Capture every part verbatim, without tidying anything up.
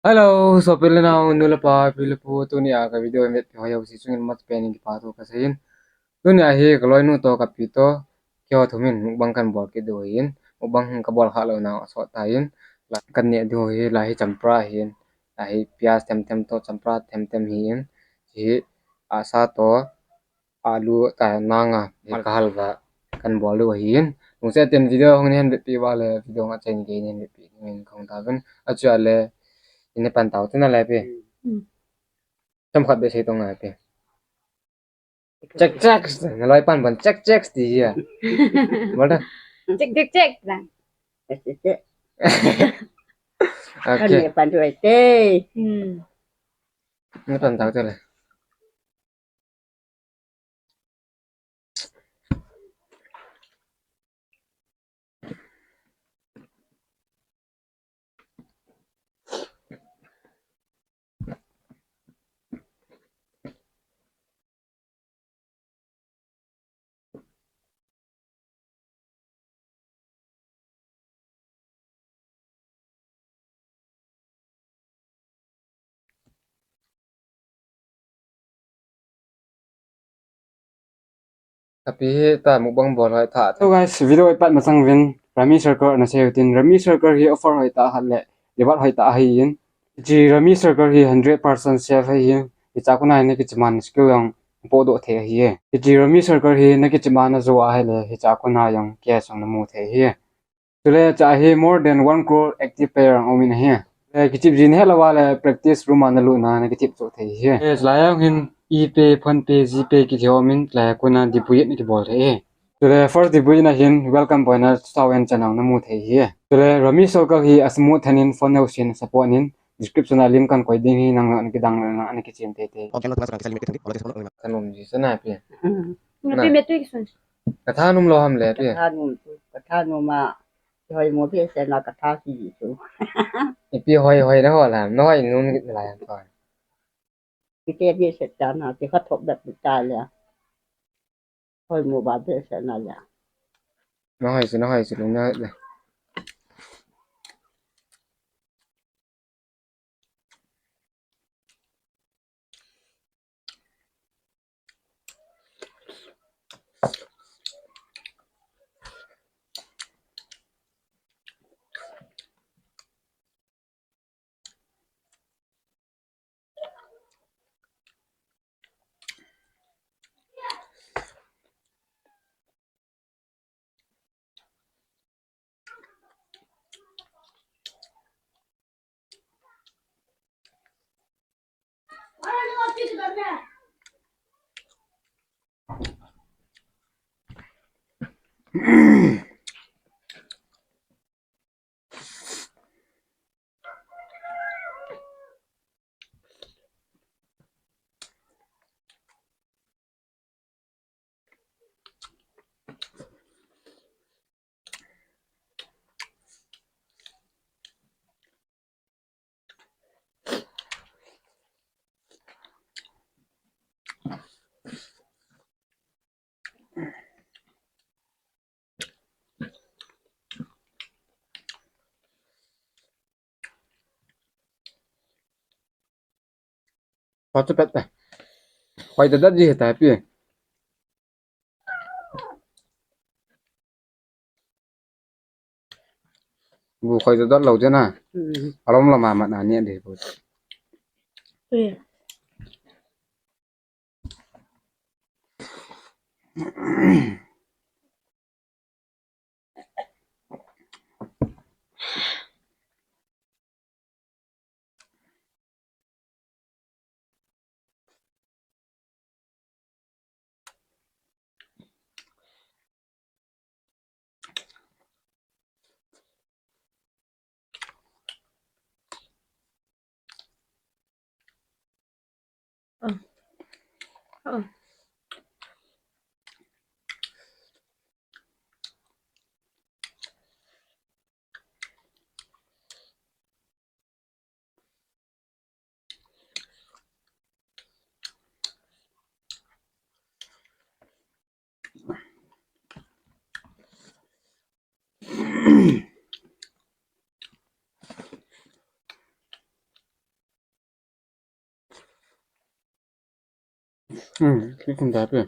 Hello, sopi le nao, nu le pa, pi le pu, tunia ka video in vetpi ho jouse chungin masapen in kipa thu kaseiyin. Tunia hi kaloinu toh kapi toh, keiho thumin mukbang kanbol kit diu ahin. Mukbang kabol khalou nau asot tan. La kaneh diu hi, la hi champra ahin. La hi piaz themthem toh champra themthem ahin. Hiche hi asa toh alu tah nanga, hi kahal uva kanbol diu ahin. Lungset in video hung nahin vetpi uva le, video nga chai ni gei nahin vetpi dingin kahung tauvin. Achule, ina pan tau tina le pi. Hmm. Chomkhat beh sei tong ngai pi. Check, check. Naloi pan pan check, check ti hi a. Bol ta. Check, check, check. Check, check, check. Okay. Kan pan tu ai te. Hmm. Ina pan tau tina le. Tapi hi ta mukbang bol hoi tha. So guys, video ipat masang uvin Rummy Circle nasei utin. Rummy Circle hi offer hoi tah khat le reward hoi tah ahin. Hiche Rummy Circle hi hundred percent safe ahin. Hichea kona hi nakichimna skill jong napohdoh thei ahi. Hiche Rummy Circle hi nakichimna jou ahile hichea kona jong cash jong namu thei ahi. Chule hichea hi more than one crore active player aumin ahi. Le kichep ji nahet louva le practice room a nalut na nakithip chu thei ahi. Le chulai a hin ePay, PhonePe, GPay kiti aumin, chulai a kona deposit nakibol thei ahi. Chule first deposit na hin welcome bonus two thousand chan namu thei ahi. Chule Rummy Circle hi asmooth thenin phone nahin support in, description a link kahin koi ding ahi, nang nakidang na nakichen teitei. Kanom ji sana pi. Hmm. Na pi me tu kisun. Katha nom lou ham le pi. Katha nom chu, katha nom a, hoimo behseh na katha hi chu. Ipi hoi hoi nahol ham, nahoi nom kit nalai ham. Kiti behseh tah na, kikha thop bep tah le. Hoimo ba behseh na le. Nahoi chu, nahoi chu, lung na le. Patu pet ta. Hoi da da ji ta pi. Bu khoi da da lou jena. Hmm. Alom lama ma na ni de bu. Hmm. Hmm, kikum ta pe.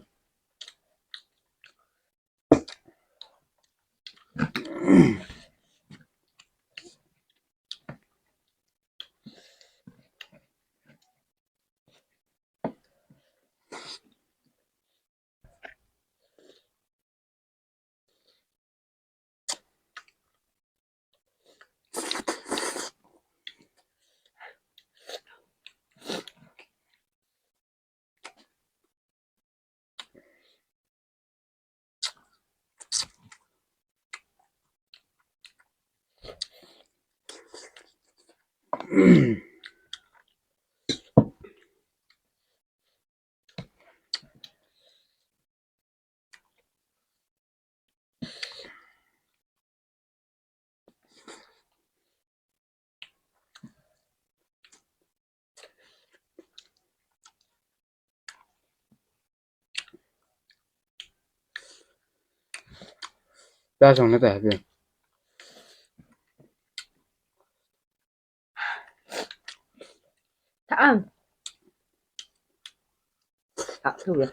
Cha song na ta ha pe. Tha an. Tha thu ya.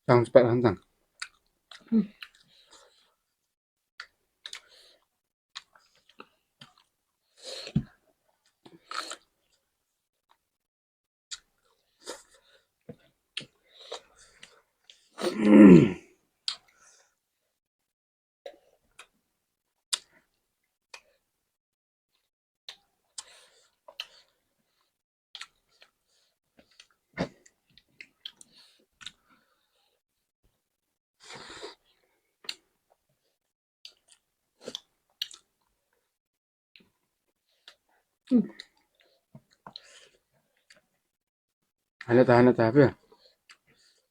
Tang spek han tang. Hane ta, hane ta, pe.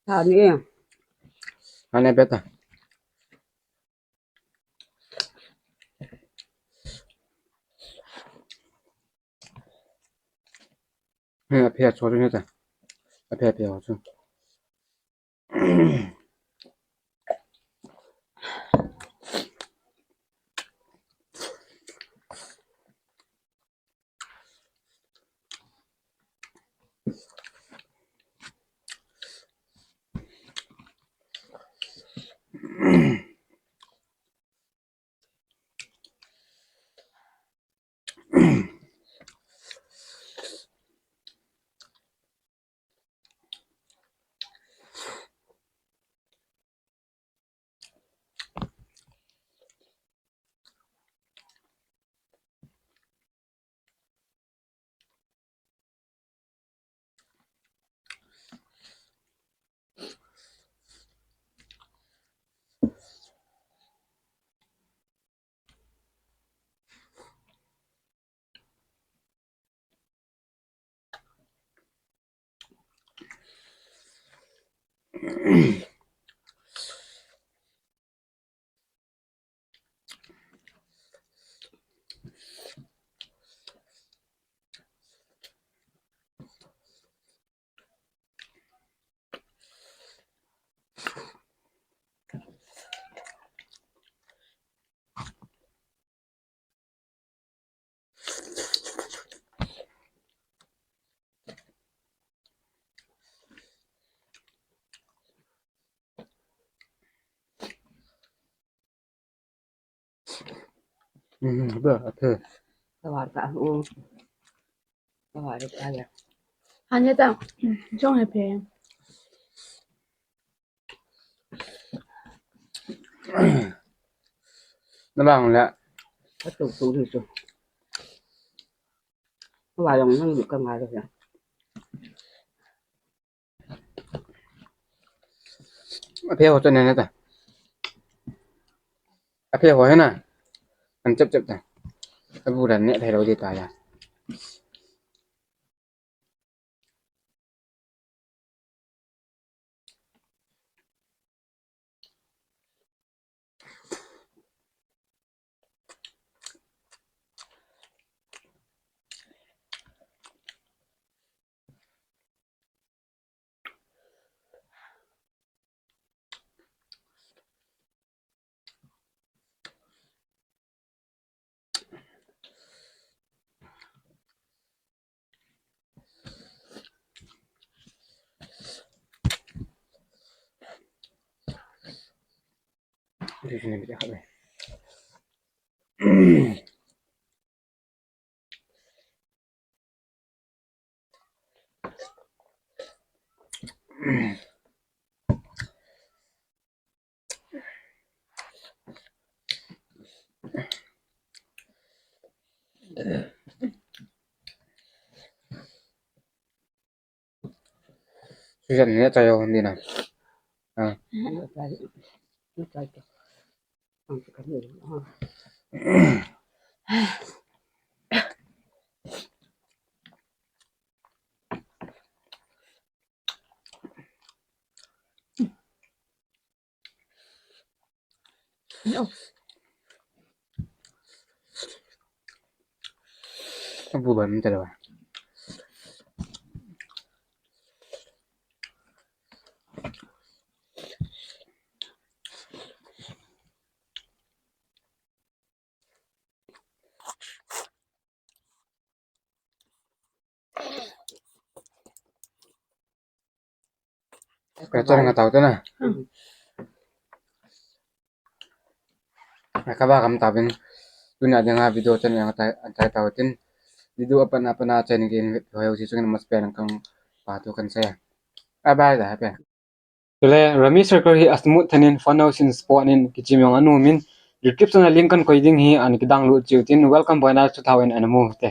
Hane. Hane pe ta. Hei, aphe cho chu ne ta. Aphe, aphe cho chu. Ba, aphe. Tawa ta u. Tawa ta ya. Hanya ta. Jong he phe. Na bang le. Ka tu tu ri tu. Tawa jong nang du ka nga le ya. Aphe ho chu ne na ta. Aphe ho he na. An chep chep ta. Abu dan ne thei lo di ta ya. Susan ni chai ho ni na. Ah. Abu ba min talo. Ka char nga tau te na. Ka ba kam ta bin. Tuna dinga video chen nga tai tai tau tin. Video apan apan a chen gin ho si chung mas pen kang pa tu kan sa. Bye bye da pe. Tule Rummy Circle hi a smooth thanin fun house in spot in kichim jong anom in description a link kan koi ding hi ana kidownload cheh u tin welcome bonus two thousand ana mu te.